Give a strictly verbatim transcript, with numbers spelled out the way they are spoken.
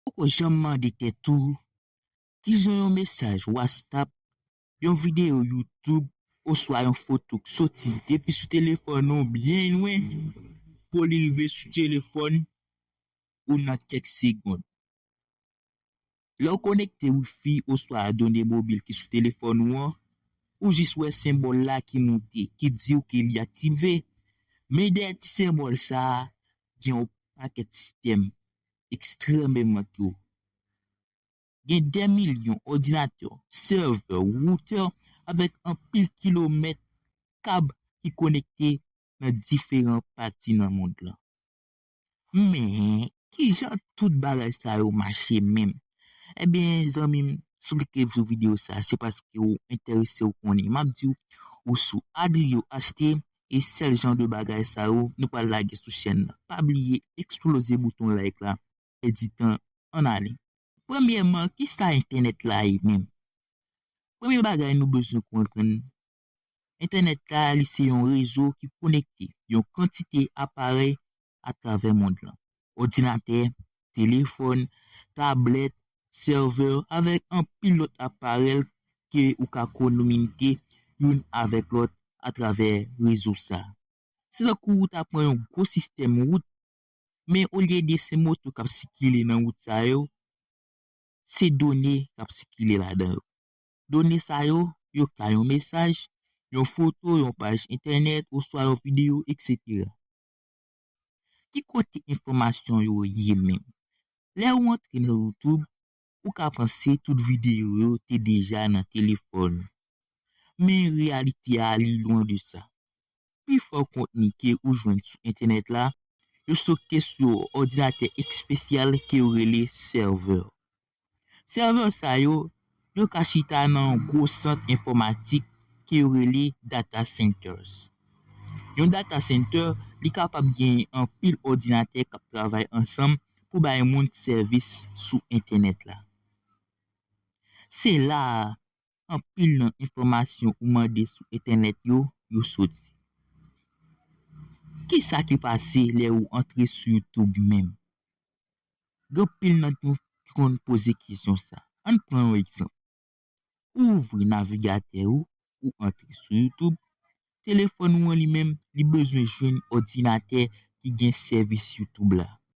Poko janm mande tèt ou kijan yon mesaj WhatsApp, yon videyo YouTube, oswa yon foto k soti depi sou telefòn ou byen lwen pou li rive sou telefòn ou nan kèk segonn. Lè w konekte Wi-Fi oswa done mobil ki sou telefòn ou an, ou jis wè senbòl la ki moute, ki di w ke li aktive. Men dèyè ti senbòl sa a, gen yon pakèt sistèm ekstrèmeman gwo. Gen dè milyon òdinatè, sèvè, woutè avèk anpil kilomèt kab ki konekte nan diferan pati nan mond lan. Men, kijan tout bagay sa yo mache menm? Ebyen, zanmi m, si w klike sou videyo sa, se paske w enterese w konnen. M ap di w, ou sou Adrio H T, e sèl jan de bagay sa yo, nou pral lage sou chèn nan. Pa bliye eksploze bouton like la, pèdi tan, ann ale. Premyèman, kisa entènèt la ye menm? Premye bagay nou bezwen konprann, entènèt la, li se yon rezo ki konekte yon kantite aparèy atravè mond lan. Òdinatè, telefòn, tablèt, sèvè, avèk anpil lòt aparèy ke ou ka kominike youn avèk lòt atravè rezo sa. Se tankou ou ta pran yon gwo sistèm wout, men olye de se moto k ap sikile nan wout sa yo, se done k ap sikile ladan yo. Done sa yo, yo ka yon mesaj, yon foto, yon paj entènèt, oswa yon videyo, etsetera. Ki kote enfòmasyon yo ye menm? Lè ou antre nan YouTube, ou ka panse tout videyo yo te deja nan telefòn ou. Men reyalite a, li lwen de sa. Pifò kontni ke ou jwenn sou entènèt la, yo stòke sou òdinatè espesyal ke yo rele sèvè. Sèvè sa yo, yo ka chita nan yon gwo sant enfòmatik ke yo rele data centers. Yon data center, li kapab gen anpil òdinatè k ap travay ansanm pou bay moun sèvis sou entènèt la. Se la a, anpil nan enfòmasyon ou mande sou entènèt yo, yo soti. Kisa ki pase lè ou antre sou YouTube menm? Gen anpil nan nou ki konn poze kesyon sa. Ann pran yon egzanp. Ou ouvri navigatè ou, ou antre sou YouTube, telefòn ou an li menm, li bezwen jwenn òdinatè ki gen sèvis YouTube la.